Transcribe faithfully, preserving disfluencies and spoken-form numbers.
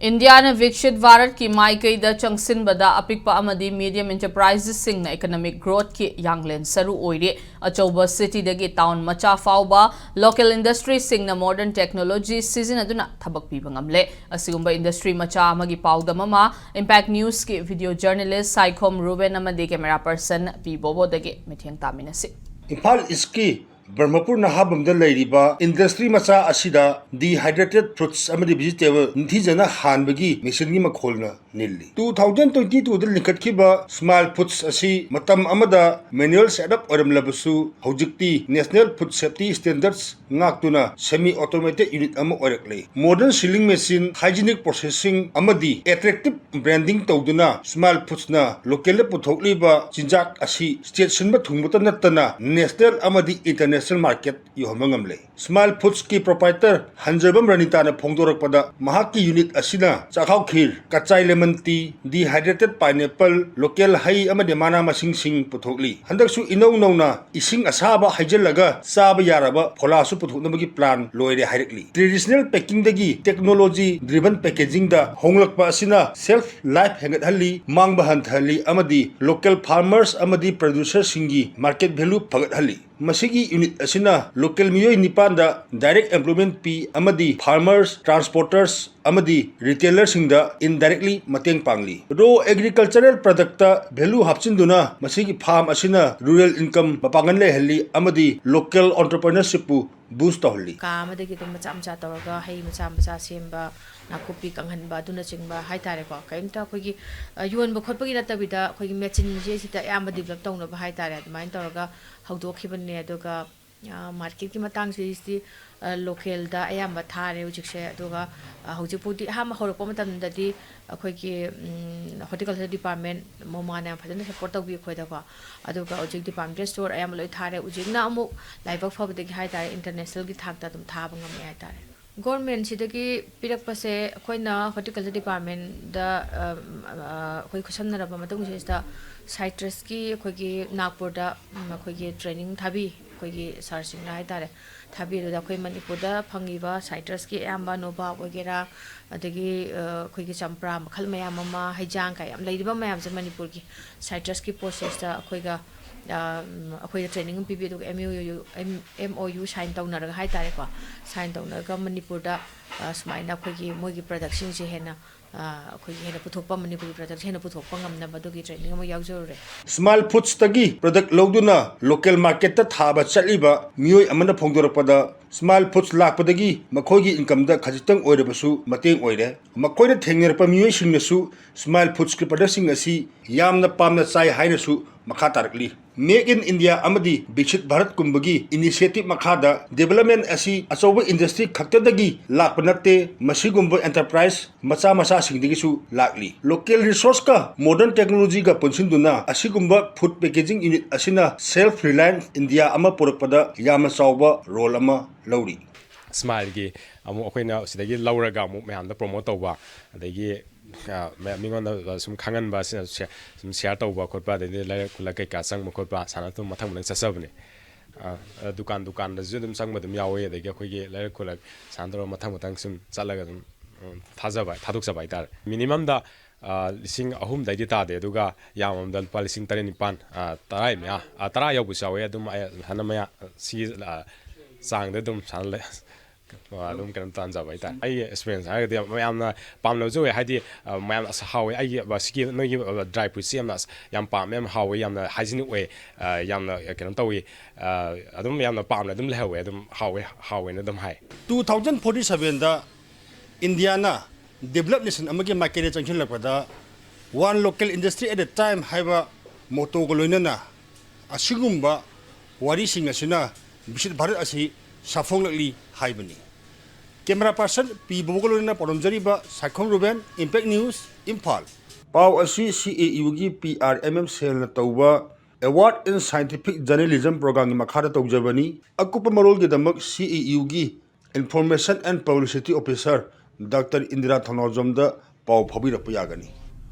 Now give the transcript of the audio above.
ꯏꯟꯗꯤꯌꯥꯅ ꯚꯤꯛꯁꯤꯠ ꯚꯥꯔꯠꯀꯤ ꯃꯥꯏꯀꯩꯗ ꯆꯪꯁꯤꯟꯕꯗ ꯑꯄꯤꯛꯄ ꯑꯃꯗꯤ ꯃꯤꯗꯤꯌꯝ ꯑꯦꯟꯇꯔꯄ꯭ꯔꯥꯏꯖꯁꯤꯡꯅ ꯏꯀꯅꯣꯃꯤꯛ ꯒ꯭ꯔꯣꯊꯀꯤ ꯌꯥꯡꯂꯦꯟ ꯁꯔꯨ ꯑꯣꯏꯔꯤ꯫ ꯑꯆꯧꯕ ꯁꯤꯇꯤꯗꯒꯤ ꯇꯥꯎꯟ ꯃꯆꯥ ꯐꯥꯎꯕ ꯂꯣꯀꯦꯜ ꯏꯟꯗꯁꯇ꯭ꯔꯤꯁꯤꯡꯅ ꯃꯣꯗꯔꯟ ꯇꯦꯛꯅꯣꯂꯣꯖꯤ ꯁꯤꯖꯤꯟꯅꯗꯨꯅ ꯊꯕꯛ ꯄꯤꯕ ꯉꯝꯂꯦ꯫ ꯑꯁꯤꯒꯨꯝꯕ ꯏꯟꯗꯁꯇ꯭ꯔꯤ ꯃꯆꯥ ꯑꯃꯒꯤ ꯄꯥꯎꯗꯝ ꯑꯃ ꯏꯝꯄꯦꯛ ꯅ꯭ꯌꯨꯁꯀꯤ ꯚꯤꯗꯤꯑꯣ ꯖꯔꯅꯦꯂꯤꯁ ꯁꯥꯏꯈꯣꯝ ꯔꯨꯕꯦꯟ ꯑꯃꯗꯤ ꯀꯦꯃꯦꯔꯥ ꯄꯔꯁꯟ ꯄꯤ ꯕꯣꯕꯣꯗꯒꯤ ꯃꯤꯠꯌꯦꯡ ꯇꯥꯃꯤꯟꯅꯁꯤ꯫ ꯏꯝꯐꯥꯜ ꯏꯁꯀꯤ ꯕ꯭ꯔꯍꯃꯄꯨꯔ ꯅꯍꯥꯕꯝꯗ ꯂꯩꯔꯤꯕ ꯏꯟꯗꯁꯇ꯭ꯔꯤ ꯃꯆꯥ ꯑꯁꯤꯗ ꯗꯤꯍꯥꯏꯗ꯭ꯔꯦꯇꯦꯗ ꯐ꯭ꯔꯨꯠꯁ ꯑꯃꯗꯤ ꯚꯤꯖꯤꯇꯦꯕꯜ ꯅꯤꯡꯊꯤꯖꯅ ꯍꯥꯟꯕꯒꯤ ꯃꯦꯆꯤꯟꯒꯤ ꯃꯈꯣꯜꯅ ꯅꯤꯜꯂꯤ꯫ Two thousand twenty twoꯗ ꯂꯤꯡꯈꯠꯈꯤꯕ ꯁ꯭ꯃꯥꯏꯜ ꯐꯨꯗꯁ ꯑꯁꯤ ꯃꯇꯝ ꯑꯃꯗ ꯃꯦꯅꯨꯑꯦꯜ ꯁꯦꯠꯑꯞ ꯑꯣꯏꯔꯝꯂꯕꯁꯨ, ꯍꯧꯖꯤꯛꯇꯤ ꯅꯦꯁꯅꯦꯜ ꯐꯨꯗ ꯁꯦꯐꯇꯤ ꯁ꯭ꯇꯦꯟꯗꯔꯗꯁ ꯉꯥꯛꯇꯨꯅ ꯁꯦꯃꯤ ꯑꯣꯇꯣꯃꯦꯇꯦꯗ ꯌꯨꯅꯤꯠ ꯑꯃ ꯑꯣꯏꯔꯛꯂꯦ꯫ Modern sealing machine, hygienic processing ꯑꯃꯗꯤ ꯑꯦꯇ꯭ꯔꯦꯛꯇꯤꯕ ꯕ꯭ꯔꯥꯟꯗꯤꯡ ꯇꯧꯗꯨꯅ ꯁ꯭ꯃꯥꯏꯜ ꯐꯨꯗꯁꯅ ꯂꯣꯀꯦꯜꯗ ꯄꯨꯊꯣꯛꯂꯤꯕ ꯆꯤꯟꯖꯥꯛ ꯑꯁꯤ ꯁ꯭ꯇꯦꯠ ꯁꯤꯟꯕ ꯊꯨꯡꯕꯇ ꯅꯠꯇꯅ ꯅꯦꯁꯅꯦꯜ ꯑꯃꯗꯤ ꯏꯟꯇꯔꯅꯦꯁꯅꯦꯜ ꯃꯥꯔꯀꯦꯠ ꯌꯧꯍꯟꯕ ꯉꯝꯂꯦ꯫ ꯁ꯭ꯃꯥꯏꯜ ꯐꯨꯗꯁꯀꯤ ꯄ꯭ꯔꯣꯄꯥꯏꯇꯔ ꯍꯟꯖꯔꯕꯝ ꯔꯅꯤꯇꯥꯅ ꯐꯣꯡꯗꯣꯔꯛꯄꯗ, ꯃꯍꯥꯛꯀꯤ ꯌꯨꯅꯤꯠ ꯑꯁꯤꯅ ꯆꯥꯛꯍꯥꯎ ꯈꯤꯔ, Kachai lemon tea, ꯗꯤꯍꯥꯏꯗ꯭ꯔꯦꯇꯦꯗ pineapple, local ꯍꯩ ꯑꯃꯗꯤ ꯃꯅꯥ ꯃꯁꯤꯡꯁꯤꯡ ꯄꯨꯊꯣꯛꯂꯤ꯫ ꯍꯟꯗꯛꯁꯨ ꯏꯅꯧ ꯅꯧꯅ ꯏꯁꯤꯡ ꯑꯁꯥꯕ ꯍꯩꯖꯤꯜꯂꯒ ꯆꯥꯕ ꯌꯥꯔꯕ ꯐꯣꯂꯥꯁꯨ ꯄꯨꯊꯣꯛꯅꯕꯒꯤ ꯄ꯭ꯂꯥꯟ ꯂꯣꯏꯔꯦ ꯍꯥꯏꯔꯛꯂꯤ꯫ ꯇ꯭ꯔꯦꯗꯤꯁꯅꯦꯜ ꯄꯦꯀꯤꯡꯗꯒꯤ ꯇꯦꯛꯅꯣꯂꯣꯖꯤ ꯗ꯭ꯔꯤꯚꯟ ꯄꯦꯀꯦꯖꯤꯡꯗ ꯍꯣꯡꯂꯛꯄ ꯑꯁꯤꯅ ꯁꯦꯜꯐ ꯂꯥꯏꯐ ꯍꯦꯟꯒꯠꯍꯜꯂꯤ, ꯃꯥꯡꯕ ꯍꯟꯊꯍꯜꯂꯤ ꯑꯃꯗꯤ ꯂꯣꯀꯦꯜ ꯐꯥꯔꯃꯔꯁ ꯑꯃꯗꯤ ꯄ꯭ꯔꯗ꯭ꯌꯨꯁꯔꯁꯤꯡꯒꯤ ꯃꯥꯔꯀꯦꯠ ꯚꯦꯂꯨ ꯐꯒꯠꯍꯜꯂꯤ꯫ ꯃꯁꯤꯒꯤ ꯌꯨꯅꯤꯠ ꯑꯁꯤꯅ ꯂꯣꯀꯦꯜ ꯃꯤꯑꯣꯏ ꯅꯤꯄꯥꯟꯗ ꯗꯥꯏꯔꯦꯛ ꯑꯦꯝꯄ꯭ꯂꯣꯏꯃꯦꯟꯠ ꯄꯤ ꯑꯃꯗꯤ ꯐꯥꯔꯃꯔꯁ, ꯇ꯭ꯔꯥꯟꯁꯄꯣꯔꯇꯔꯁ ꯑꯃꯗꯤ ꯔꯤꯇꯦꯂꯔꯁꯤꯡꯗ ꯏꯟꯗꯥꯏꯔꯦꯛꯂꯤ ꯃꯇꯦꯡ ꯄꯥꯡꯂꯤ꯫ ꯔꯣ ꯑꯦꯒ꯭ꯔꯤꯀꯜꯆꯔꯦꯜ ꯄ꯭ꯔꯗꯛꯇ ꯚꯦꯂꯨ ꯍꯥꯞꯆꯤꯟꯗꯨꯅ ꯃꯁꯤꯒꯤ ꯐꯥꯔꯝ ꯑꯁꯤꯅ ꯔꯨꯔꯦꯜ ꯏꯟꯀꯝ ꯃꯄꯥꯡꯒꯜ ꯂꯩꯍꯜꯂꯤ ꯑꯃꯗꯤ ꯂꯣꯀꯦꯜ ꯑꯣꯟꯇꯔꯄ꯭ꯔꯤꯅꯔꯁꯤꯞꯄꯨ ꯕꯨꯁ ꯇꯧꯍꯜꯂꯤ꯫ ꯀꯥ ꯑꯃꯗꯒꯤ ꯑꯗꯨꯝ ꯃꯆꯥ ꯃꯆꯥ ꯇꯧꯔꯒ ꯍꯩ ꯃꯆꯥ ꯃꯆꯥ ꯁꯦꯝꯕ, ꯅꯥꯀꯨꯞꯄꯤ ꯀꯪꯍꯟꯕ, ꯑꯗꯨꯅꯆꯤꯡꯕ ꯍꯥꯏꯇꯥꯔꯦꯀꯣ꯫ ꯀꯔꯤꯝꯇ ꯑꯩꯈꯣꯏꯒꯤ, ꯑ, ꯌꯣꯟꯕ ꯈꯣꯠꯄꯒꯤ ꯅꯠꯇꯕꯤꯗ ꯑꯩꯈꯣꯏꯒꯤ ꯃꯦꯆꯤꯟꯁꯦ ꯁꯤꯗ ꯑꯌꯥꯝꯕ ꯗꯤꯕꯂꯞ ꯇꯧꯅꯕ ꯍꯥꯏꯇꯥꯔꯦ, ꯑꯗꯨꯃꯥꯏꯅ ꯇꯧꯔꯒ ꯍꯧꯗꯣꯛꯈꯤꯕꯅꯦ꯫ ꯑꯗꯨꯒ, ꯑ, ꯃꯥꯔꯀꯦꯠꯀꯤ ꯃꯇꯥꯡꯁꯤꯗꯤ, ꯑ, ꯂꯣꯀꯦꯜꯗ ꯑꯌꯥꯝꯕ ꯊꯥꯔꯦ ꯍꯧꯖꯤꯛꯁꯦ꯫ ꯑꯗꯨꯒ, ꯑ, ꯍꯧꯖꯤꯛ ꯐꯥꯎꯗꯤ ꯑꯍꯥꯟꯕ ꯍꯧꯔꯛꯄ ꯃꯇꯝꯗꯗꯤ ꯑꯩꯈꯣꯏꯒꯤ, ꯎꯝ, ꯍꯣꯔꯇꯤꯀꯜꯆꯔ ꯗꯤꯄꯥꯔꯠꯃꯦꯟ ꯃꯣꯃꯥꯅ ꯌꯥꯝ ꯐꯖꯅ ꯁꯄꯣꯔꯠ ꯇꯧꯕꯤ ꯑꯩꯈꯣꯏꯗꯀꯣ꯫ ꯑꯗꯨꯒ ꯍꯧꯖꯤꯛ ꯗꯤꯄꯥꯔꯠꯃꯦꯟꯇꯦꯜ ꯁ꯭ꯇꯣꯔ ꯑꯌꯥꯝꯕ ꯂꯣꯏ ꯊꯥꯔꯦ꯫ ꯍꯧꯖꯤꯛꯅ ꯑꯃꯨꯛ ꯂꯥꯏꯕꯛ ꯐꯕꯗꯒꯤ ꯍꯥꯏꯇꯥꯔꯦ, ꯏꯟꯇꯔꯅꯦꯁꯅꯦꯜꯒꯤ ꯊꯥꯛꯇ ꯑꯗꯨꯝ ꯊꯥꯕ ꯉꯝꯃꯦ ꯍꯥꯏꯇꯥꯔꯦ꯫ ꯒꯣꯔꯃꯦꯟꯁꯤꯗꯒꯤ ꯄꯤꯔꯛꯄꯁꯦ ꯑꯩꯈꯣꯏꯅ ꯍꯣꯔꯇꯤꯀꯜꯆꯔ ꯗꯤꯄꯥꯔꯠꯃꯦꯟꯗ, ꯑ, ꯑ, ꯑꯩꯈꯣꯏ ꯈꯨꯠꯁꯝꯅꯔꯕ ꯃꯇꯨꯡꯁꯤꯗ ꯁꯥꯏꯇ꯭ꯔꯁꯀꯤ ꯑꯩꯈꯣꯏꯒꯤ ꯅꯥꯒꯄꯨꯔꯗ, ꯎꯝ, ꯑꯩꯈꯣꯏꯒꯤ ꯇ꯭ꯔꯦꯅꯤꯡ ꯊꯥꯕꯤ꯫ ꯑꯩꯈꯣꯏꯒꯤ ꯁꯥꯔꯁꯤꯡꯅ ꯍꯥꯏꯇꯥꯔꯦ, ꯊꯥꯕꯤꯕꯗ ꯑꯩꯈꯣꯏ ꯃꯅꯤꯄꯨꯔꯗ ꯐꯪꯉꯤꯕ ꯁꯥꯏꯇ꯭ꯔꯁꯀꯤ ꯑꯌꯥꯝꯕ ꯅꯣꯕꯥꯞ ꯑꯣꯏꯒꯦꯔꯥ, ꯑꯗꯒꯤ, ꯑ, ꯑꯩꯈꯣꯏꯒꯤ ꯆꯝꯄ꯭ꯔꯥ ꯃꯈꯜ ꯃꯌꯥꯝ ꯑꯃ, ꯍꯩꯖꯥꯡ ꯀꯥꯏ ꯌꯥꯝ ꯂꯩꯔꯤꯕ ꯃꯌꯥꯝꯁꯦ ꯃꯅꯤꯄꯨꯔꯒꯤ ꯁꯥꯏꯇ꯭ꯔꯁꯀꯤ ꯄ꯭ꯔꯣꯁꯦꯁꯇ ꯑꯩꯈꯣꯏꯒ, ꯑ, ꯎꯝ, ꯑꯩꯈꯣꯏꯗ ꯇ꯭ꯔꯦꯅꯤꯡ ꯑꯃ ꯄꯤꯕꯤ, ꯑꯗꯨꯒ M O U, M, M O U sign ꯇꯧꯅꯔꯒ ꯍꯥꯏꯇꯥꯔꯦꯀꯣ, sign ꯇꯧꯅꯔꯒ ꯃꯅꯤꯄꯨꯔꯗ, ꯑ, ꯁꯨꯃꯥꯏꯅ ꯑꯩꯈꯣꯏꯒꯤ ꯃꯣꯏꯒꯤ ꯄ꯭ꯔꯗꯛꯁꯤꯡꯁꯦ ꯍꯦꯟꯅ, ꯑ, ꯑꯩꯈꯣꯏꯒꯤ ꯍꯦꯟꯅ ꯄꯨꯊꯣꯛꯄ, ꯃꯅꯤꯄꯨꯔꯒꯤ ꯄ꯭ꯔꯗꯛꯁꯦ ꯍꯦꯟꯅ ꯄꯨꯊꯣꯛꯄ ꯉꯝꯅꯕ ꯑꯗꯨꯒꯤ ꯇ꯭ꯔꯦꯅꯤꯡ ꯑꯃ ꯌꯥꯎꯖꯔꯨꯔꯦ꯫ ꯁ꯭ꯃꯥꯏꯜ ꯐꯨꯗꯁꯇꯒꯤ ꯄ꯭ꯔꯗꯛ ꯂꯧꯗꯨꯅ ꯂꯣꯀꯦꯜ ꯃꯥꯔꯀꯦꯠꯇ ꯊꯥꯕ ꯆꯠꯂꯤꯕ ꯃꯤꯑꯣꯏ ꯑꯃꯅ ꯐꯣꯡꯗꯣꯔꯛꯄꯗ, ꯁ꯭ꯃꯥꯏꯜ ꯐꯨꯗꯁ ꯂꯥꯛꯄꯗꯒꯤ ꯃꯈꯣꯏꯒꯤ ꯏꯟꯀꯝꯗ ꯈꯖꯤꯛꯇꯪ ꯑꯣꯏꯔꯕꯁꯨ ꯃꯇꯦꯡ ꯑꯣꯏꯔꯦ꯫ ꯃꯈꯣꯏꯅ ꯊꯦꯡꯅꯔꯛꯄ ꯃꯤꯑꯣꯏꯁꯤꯡꯅꯁꯨ ꯁ꯭ꯃꯥꯏꯜ ꯐꯨꯗꯁꯀꯤ ꯄ꯭ꯔꯗꯛꯁꯤꯡ ꯑꯁꯤ ꯌꯥꯝꯅ ꯄꯥꯝꯅ ꯆꯥꯏ ꯍꯥꯏꯅꯁꯨ ꯃꯈꯥ ꯇꯥꯔꯛꯂꯤ꯫ Make in India ꯑꯃꯗꯤ ꯕꯤꯛꯁꯤꯠ ꯚꯥꯔꯠꯀꯨꯝꯕꯒꯤ ꯏꯅꯤꯁꯤꯌꯦꯇꯤꯚ ꯃꯈꯥꯗ ꯗꯤꯕꯦꯂꯞꯃꯦꯟ ꯑꯁꯤ ꯑꯆꯧꯕ ꯏꯟꯗꯁꯇ꯭ꯔꯤ ꯈꯛꯇꯗꯒꯤ ꯂꯥꯛꯄ ꯅꯠꯇꯦ, ꯃꯁꯤꯒꯨꯝꯕ ꯑꯦꯟꯇꯔꯄ꯭ꯔꯥꯏꯖ ꯃꯆꯥ ꯃꯆꯥꯁꯤꯡꯗꯒꯤꯁꯨ ꯂꯥꯛꯂꯤ꯫ ꯂꯣꯀꯦꯜ ꯔꯤꯁꯣꯔꯁꯀ ꯃꯣꯗꯔꯟ ꯇꯦꯛꯅꯣꯂꯣꯖꯤꯒ ꯄꯨꯟꯁꯤꯟꯗꯨꯅ ꯑꯁꯤꯒꯨꯝꯕ ꯐꯨꯗ ꯄꯦꯀꯦꯖꯤꯡ ꯌꯨꯅꯤꯠ ꯑꯁꯤꯅ ꯁꯦꯜꯐ ꯔꯤꯂꯥꯌꯟꯁ ꯏꯟꯗꯤꯌꯥ ꯑꯃ ꯄꯨꯔꯛꯄꯗ ꯌꯥꯝꯅ ꯆꯥꯎꯕ ꯔꯣꯜ ꯑꯃ ꯂꯧꯔꯤ꯫ ꯁ꯭ꯃꯥꯏꯜꯒꯤ ꯑꯃꯨꯛ ꯑꯩꯈꯣꯏꯅ ꯁꯤꯗꯒꯤ ꯂꯧꯔꯒ ꯑꯃꯨꯛ ꯃꯌꯥꯝꯗ ꯄ꯭ꯔꯣꯃꯣꯠ ꯇꯧꯕ, ꯑꯗꯒꯤ, ꯑ, ꯃꯌꯥꯝ ꯃꯤꯉꯣꯟꯗ ꯁꯨꯝ ꯈꯪꯍꯟꯕ, ꯁꯤ-, ꯁꯤ-, ꯁꯨꯝ ꯁꯤꯌꯥꯔ ꯇꯧꯕ ꯈꯣꯠꯄ, ꯑꯗꯩꯗꯤ ꯂꯩꯔꯛ ꯈꯨꯜꯂꯛ ꯀꯩꯀꯥ ꯆꯪꯕ ꯈꯣꯠꯄ, ꯁꯥꯟꯅ ꯑꯗꯨꯝ ꯃꯊꯪ ꯃꯊꯪ ꯆꯠꯆꯕꯅꯦ꯫ ꯑ, ꯑ, ꯗꯨꯀꯥꯟ ꯗꯨꯀꯥꯟꯗꯁꯨ ꯑꯗꯨꯝ ꯆꯪꯕ ꯑꯗꯨꯝ ꯌꯥꯎꯋꯤ, ꯑꯗꯒꯤ ꯑꯩꯈꯣꯏꯒꯤ ꯂꯩꯔꯛ ꯈꯨꯜꯂꯛ ꯁꯥꯟꯅ ꯇꯧꯔꯒ ꯃꯊꯪ ꯃꯊꯪ ꯁꯨꯝ ꯆꯠꯂꯒ ꯑꯗꯨꯝ, ꯎꯝ, ꯊꯥꯖꯕ, ꯊꯥꯗꯣꯛꯆꯕ ꯍꯥꯏꯇꯥꯔꯦ꯫ ꯃꯤꯅꯤꯃꯝꯗ, ꯑ, ꯂꯤꯁꯤꯡ ꯑꯍꯨꯝꯗꯩꯗꯤ ꯇꯥꯗꯦ, ꯑꯗꯨꯒ ꯌꯥꯝꯃꯕꯗ ꯂꯨꯄꯥ ꯂꯤꯁꯤꯡ ꯇꯔꯦꯠ ꯅꯤꯄꯥꯟ, ꯑ, ꯇꯔꯥ ꯃꯌꯥ, ꯑ, ꯇꯔꯥ ꯌꯧꯕꯁꯨ ꯌꯥꯎꯋꯦ꯫ ꯑꯗꯨꯝ ꯑꯩ ꯍꯥꯟꯅ ꯃꯌꯥ, ꯑ, ꯁꯤꯒꯤ, ꯑ, ꯆꯥꯡꯗ ꯑꯗꯨꯝ ꯁꯥꯟꯅ ꯂꯩ꯫ ꯑꯗꯨꯝ ꯀꯩꯅꯣ ꯇꯥꯟꯖꯕ ꯍꯥꯏꯇꯥꯔꯦ꯫ ꯑꯩꯒꯤ ꯑꯦꯛꯁꯄꯤꯔꯤꯌꯦꯟꯁ ꯍꯥꯏꯔꯒꯗꯤ ꯃꯌꯥꯝꯅ ꯄꯥꯝꯅꯕꯁꯨ ꯑꯣꯏ, ꯍꯥꯏꯗꯤ, ꯑ, ꯃꯌꯥꯝ ꯑꯁ ꯍꯥꯎꯋꯦ, ꯑꯩꯒꯤ, ꯑ, ꯁꯤꯒꯤ ꯅꯣꯏꯒꯤ, ꯑ, ꯗ꯭ꯔꯥꯏ ꯐ꯭ꯔꯨꯏꯠꯁꯤ ꯌꯥꯝꯅ ꯑꯁ ꯌꯥꯝ ꯄꯥꯝꯃꯦ, ꯌꯥꯝ ꯍꯥꯎꯋꯦ, ꯌꯥꯝꯅ ꯍꯥꯏꯖꯤꯅꯤꯛ ꯑꯣꯏ, ꯑ, ꯌꯥꯝꯅ, ꯑ, ꯀꯩꯅꯣ ꯇꯧꯋꯤ, ꯑ, ꯑꯗꯨꯝ ꯌꯥꯝꯅ ꯄꯥꯝꯅ ꯑꯗꯨꯝ ꯂꯩꯍꯧꯋꯦ, ꯑꯗꯨꯝ ꯍꯥꯎꯋꯦ, ꯍꯥꯎꯋꯦꯅ ꯑꯗꯨꯝ ꯍꯥꯏ꯫ Two thousand forty sevenꯗ ꯏꯟꯗꯤꯌꯥꯅ ꯗꯤꯕꯦꯂꯞ ꯅꯦꯁꯟ ꯑꯃꯒꯤ ꯃꯥꯏꯀꯩꯗ ꯆꯪꯁꯤꯜꯂꯛꯄꯗ One Local Industry at a Time ꯍꯥꯏꯕ ꯃꯣꯇꯣꯒ ꯂꯣꯏꯅꯅ ꯑꯁꯤꯒꯨꯝꯕ ꯋꯥꯔꯤꯁꯤꯡ ꯑꯁꯤꯅ ꯕꯤꯛꯁꯤꯠ ꯚꯥꯔꯠ ꯑꯁꯤ ꯁꯥꯐꯣꯡꯂꯛꯂꯤ ꯍꯥꯏꯕꯅꯤ꯫ ꯀꯦꯃꯦꯔꯥ ꯄꯥꯔꯁꯟ ꯄꯤ ꯕꯣꯕꯣꯒ ꯂꯣꯏꯅꯅ ꯄꯥꯎꯗꯝꯖꯔꯤꯕ ꯁꯥꯏꯈꯣꯝ ꯔꯨꯕꯦꯟ, ꯏꯝꯄꯦꯛ ꯅ꯭ꯌꯨꯁ, ꯏꯝꯐꯥꯜ꯫ ꯄꯥꯎ ꯑꯁꯤ C A U ꯒꯤ P R M M cellꯅ ꯇꯧꯕ Award in Scientific Journalism programꯒꯤ ꯃꯈꯥꯗ ꯇꯧꯖꯕꯅꯤ꯫ ꯑꯀꯨꯞꯄ ꯃꯔꯣꯜꯒꯤꯗꯃꯛ C A U ꯒꯤ Information and Publicity Officer doctor Indira ꯊꯧꯅꯥꯎꯖꯝꯗ ꯄꯥꯎ ꯐꯥꯎꯕꯤꯔꯛꯄ ꯌꯥꯒꯅꯤ꯫